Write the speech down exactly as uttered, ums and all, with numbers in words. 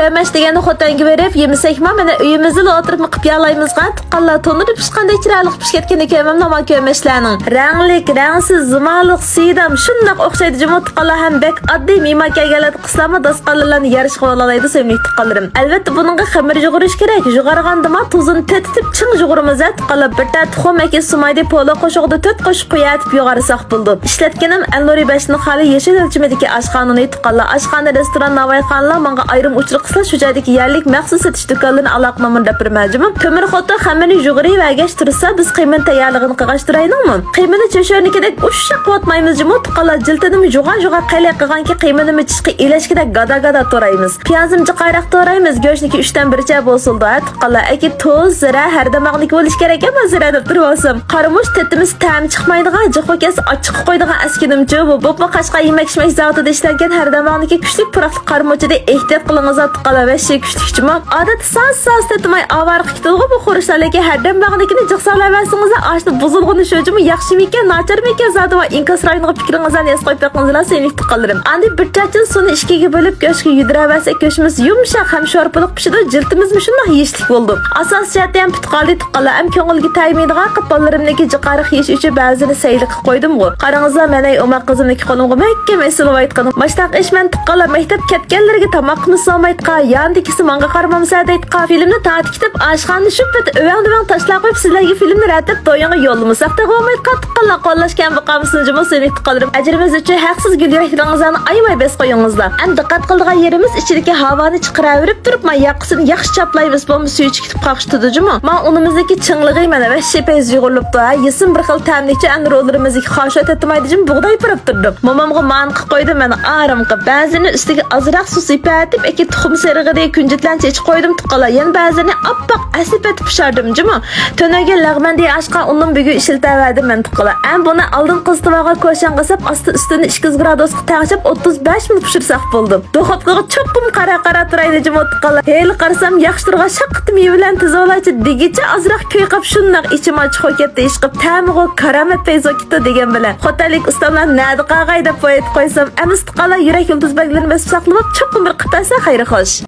كۆمەچ دېگەننى خوتەنگە بېرىپ يېمىسەكمۇ، مانا ئۆيىمىزدىلا ئولتۇرۇپمۇ قىلىپ يالايمىزغا، تۇغقانلار. تونۇردا پىشقاندەك چىرايلىق پىشىپ كەتكىنى كۆرمەملا مانا كۆمەچلەرنىڭ. رەڭلىك، رەڭسىز، زۇمالىق، سىيدام شۇنداق ئوخشايدۇ جۇمۇ، تۇغقانلار. ھەم بەك ئاددىي، مېھمان كەلگەنلەردە قىلسامۇ داستىخانلارنى يارىشقا بولالايدۇ، سۆيۈملۈك تۇغقانلىرىم. ئەلۋەتتە، بۇنىڭغا خېمىر يۇغۇرۇش كېرەك. يۇغارغاندىما تۇزىنى تېتىتىپ چىڭ يۇغۇرىمىز ھە، تۇغقانلار. بىر تەتى تۇخۇم ياكى سۇمايدى پولۇ قوشۇقىدا تۆت قوشۇق قۇيۇۋېتىپ يۇغارساق بولىدۇ. ئىشلەتكىنىم ئەلنۇرى بەشتىن خالىي يېشىل ئۆلچىمىدىكى ئاشخانا ئۇنى، تۇغقانلار. ئاشخانا، رېستوران، ناۋايخانىلار ماڭا ئايرىم ئۇچۇر قىلسا، شۇ جايدىكى يەرلىك مەخسۇس سېتىش دۇكانلىرىنى ئالاقە نومۇرى دەپ بېرىمەن جۇمۇ. تۆمۈر خوتۇن خېمىرنى يۇغۇرۇۋەرگەچ تۇرسا، بىز قىيمىنى تەييارلىغىنى قىلغاچ تۇرايلىڭمۇ؟ قىيمىنى چۆشۈرىنىڭكىدەك ئۇششاق قىلىۋاتمايمىز جۇمۇ، تۇغقانلار. جىلتىنىمۇ جۇغا-جۇغا قەلە قىلغانكى، قىيمىنىمۇ چىشقا ئىلەشكىدەك گادا-گادا تورايمىز. پىيازنى جىقراق تورايمىز، گۆشنىكى ئۈچتىن بىرچە بولسىلا، ھە، تۇغقانلار. ئەكى تۇز، زىرە، ھەردەماغنىكى بولۇشى كېرەك، ئەمما زىرە دەپ تۇرۇۋالسام. قارىمۇچ تېتىمىز تەمى چىقمايدىغان، جىققا كەلسە ئاچچىققا قويىدىغان ئەسكىنىمچۇ بۇ. بولۇپمۇ قەشقەر يېمەك-ئىچمەك زاۋۇتىدا ئىشلەنگەن ھەردەماغنىكى كۈچلۈك پۇراقلىق قارىمۇچىدى. ئېھتىيات قىلىڭىزلار، تۇغقانلار، ۋەھشىي كۈچلۈك جۇمۇ. ئادەتتە ساز-ساز تېتىماي ئاۋارە قېتىدىغۇ بۇ خۇرۇچلار، لېكىن ھەردەم باغنىكىنى جىق سالاۋەرسىڭىزلا، ئاشۇ بۇزۇلغىنى شۇ جۇمۇ، ياخشىمىكەن، ناچارمىكەن زادىۋا، ئىنكاس رايونىغا پىكرىڭىزلارنى يېزىپ قويۇپ بېقىڭىزلا، سۆيۈملۈك تۇغقانلىرىم. ئاندىن بىر چاچچىن سۇنى ئىككىگە بۆلۈپ، گۆشكە يۈدۈرەۋەرسەك، گۆشىمىز يۇمشاق ھەم شورپىلىق پىشىدۇ، جىلتىمىزمۇ شۇنداق يېشىلىك بولىدۇ. ئاساسىي جەھەتتە ھەم پۈت قالدى، تۇغقانلار، ھەم كۆڭۈلگە تەگمەيدىغان قىلىپ بالىلىرىمنىڭكى جىقارىق يېيىش ئۈچۈن بەزىنى سەيلە قىلىپ قويدۇمغۇ. قاراڭىزلار، مەن ئەي ئوماق قىزىمنىڭكى قولۇمغا مەھكەم ئېسىلىۋايتقىنىم. ماشۇنداق ئىش مەن تۇغقانلار مەكتەپ كەتكەنلىرىگە تاماققىمۇ سالمايتقا، ياندىكىسى ماڭا قارىمامسە دەيتقا، فىلىمنى تارتىپ كېتىپ، ئاشخانىنى شۇ پېتى ئۆۋەڭ-دۆۋەڭ تاشلاپ قويۇپ، سىلەرگە فىلىمنى رەتلەپ دويۇڭغا يوللىمىساق تېخى بولمايتقا، تۇغقانلار قوللاشكەن بولقامسىز جۇمۇ، سۆيۈملۈك تۇغقانلىرىم. ئەجرىمىز ئۈچۈن ھەقسىز گۈل يۈرەكلىرىڭىزلارنى ئايىماي بەس قويۇڭلار. ئەمدى دىققەت قىلىدىغان يېرىمىز ئىچىدىكى ھاۋانى چىقىرىۋېرىپ تۇرۇپ، ما ياقىسىنى ياخشى چاپلايمىز، بولمىسا سۈيى چىقىپ قاقشىتىدۇ جۇمۇ. ما ئۇنىمىزنىڭكى چىڭلىقى مانا ۋەھشىي پەيز يۇغۇرۇلۇپتۇ ھە. يېسىم بىر خىل تەملىكچە، ئەمدى روللىرىمىزدىكى خاشۇ تېتىمايدىجىم بۇغداي پۇراپ تۇردۇم. مومامغا مانقا قويدۇم مەن ئارامقا. بەزىنى ئۈستىگە ئازراق سۇ سېپىۋېتىپ، ئەكى تۇخۇم سېرىقىنى، كۈنجۈتلەرنى چېچىپ قويدۇم تۇغقانلار. يەنە بەزىنى ئاپئاق ئەسلىتىپ پىشاردىم جۇمۇ. تۈنۈگۈن لەغمەن دېگەن ئاشقا ئۇننىڭ بۈگۈن ئىشلىتەۋەردىم مەن تۇغقانلار. ئەمما بۇنى ئالدىن قىزىتىۋالغان كوشاڭغا سەپ ئاستى ئۈستىنى ئىككى يۈز گرادۇسقا تەڭشەپ ئوتتۇز بەش مىنۇت پىشۇرساق بولدى. دۇخوپكىغا چوقۇم قارا-قارا تۇرايلى جۇمۇ تۇغقانلار. ھېلى قارىسام ياخشى تۇرغان شاققىتى مېۋىلەرنى تىزىۋالايچۇ دېگىچە ئازراق كۆيۈپ قاپ شۇنداق ئىچىم ئاچچىق بولۇپ كەتتى، ئىشقىپ تەمىغۇ كارامەت پەيزى بولۇپ كېتىپتۇ دېگەن بىلەن خوتەنلىك ئۇستاملار نەدە قالغاي دەپ پويىت قويسام، ئەمىسە تۇغقانلار يۈرەك يۇلتۇز بەگلىرىنى بېسىپ ساقلىۋاپ چوقۇم بىر قىلىپ بەرسە خەيرى خوش.